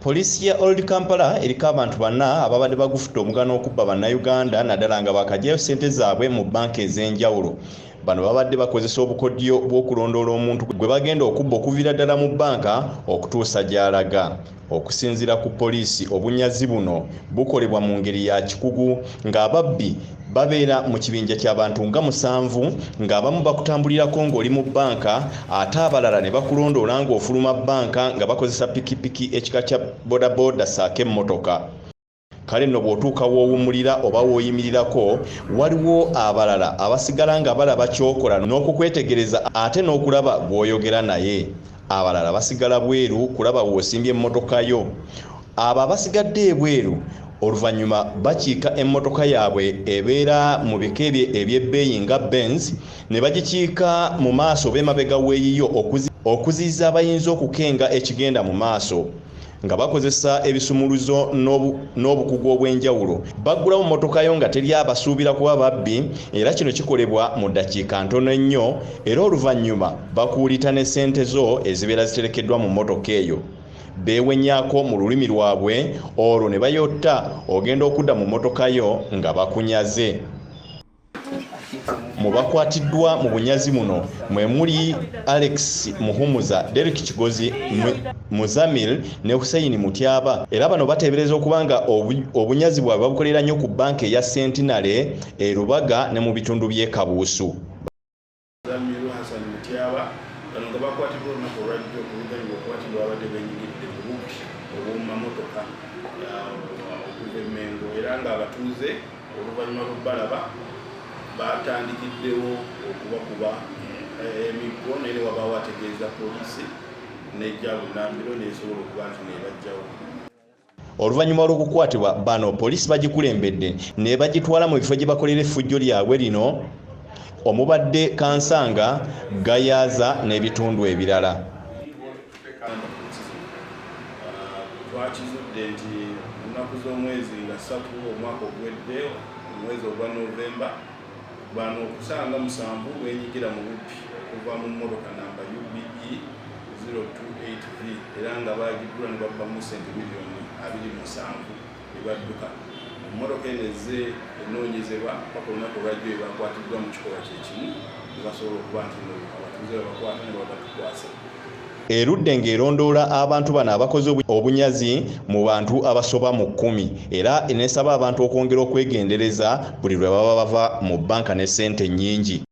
Poliisi ya Old Kampala eriko abantu bana ababadde bagufudde omugano okubba Bannayuganda, naddala nga bakagyayo ssente zaabwe mu bbanka ez'enjawulo. Bano babadde bakozesa obukodyo bw'okulondoola omuntu gwe bagenda okubba okuviira ddala mu bbanka okutuusa gy'alaga. Okusinziira ku poliisi, obunyazi buno bukolebwa mu ngeri ya kikugu ng'ababbi babeera mu kibinja ky'abantu nga 7, ng'abamu bakutambulirako ng'oli mu bbanka, ate abalala ne bakulondoola ng'ofuluma bbanka nga bakozesa pikipiki ekika kya bodaboda ssaako emmotoka. Kale nno bw'otuuka w'owummulira oba w'oyimirirako, waliwo abalala abasigala nga balaba ky'okola n'okukwetegereza ate n'okulaba gw'oyogera naye. Abalala basigala bweru kulaba w'osimbye emmotoka yo. Abo abasigadde ebweru oluvannyuma bakiika emmotoka yaabwe ebeera mu bika eby'ebbeeyi nga Benz, ne bagikiika mu maaso oba emabega w'eyiyo okuziyiza abayinza okukenga ekigenda mu maaso. Nga bakozesa ebisumuluzo n'obukugu obw'enjawulo, baggulawo mmotoka yo nga teri abasuubira kuba babbi, era kino kikolebwa mu ddakiika ntono ennyo, era oluvannyuma bakuulita ne ssente zo ezibeera ziterekeddwa mu mmotoka eyo. Beewenyaako mu lulimi lwabwe, olwo ne bayotta ogenda okudda mu mmotoka yo nga bakunyaze. Mu bakwatiddwa mu bunyazi muno mwe muli Alex Muhumuza, Derrick Kigozi, Muzamil ne Hussein Mutyaba, era bano bateebereza okuba nga obunyazi bwabwe babukolera nnyo ku bbanka eya Centenary e Rubaga ne mu bitundu by'e Kabuusu. Muzamiru Hassan Mutyaba bano nga bakwatibwa olunaku olwajjo ku luganyibwa okuba nti babadde benyigidde mu bubbi obw'omumamotoka okuva e Mengo, era ng'abatuuze oluvannyuma lw'obbalaba batandikiddewo okubakuba emiggo, naye ne wabaawo ategeeza poliisi n'ejja bunnambiro n'esobola okuba nti neebajjawo. Oluvannyuma lw'okukwatibwa bano, poliisi bagikulembedde ne bagitwala mu bifo gye bakolera effujjo lyabwe lino omubadde Kansanga, Gayaza n'ebitundu ebirala. Twakizudde nti mu nnaku z'omwezi nga 3 omwaka oguwedde, omwezi ogwa Novemba, bano okusanga 7 beenyigira mu bubbi okuva mu mmotoka namba UBE 028V, era nga bagiggula ne babbamu ssente miliyoni 27 ne badduka. Emmotoka eno ezze enoonyezebwa paka olunaku olwajjo bwe bakwatiddwa mu kikolwa kye kimu ne basobola okuba nti no abatuuze babakwata ne babatukwasa. Erudde ng'erondoola abantu bano abakoze obunyazi mu bantu abasoba mu 10, era n'esaba abantu okwongera okwegendereza buli lwe baba bava mu bbanka ne ssente nnyingi.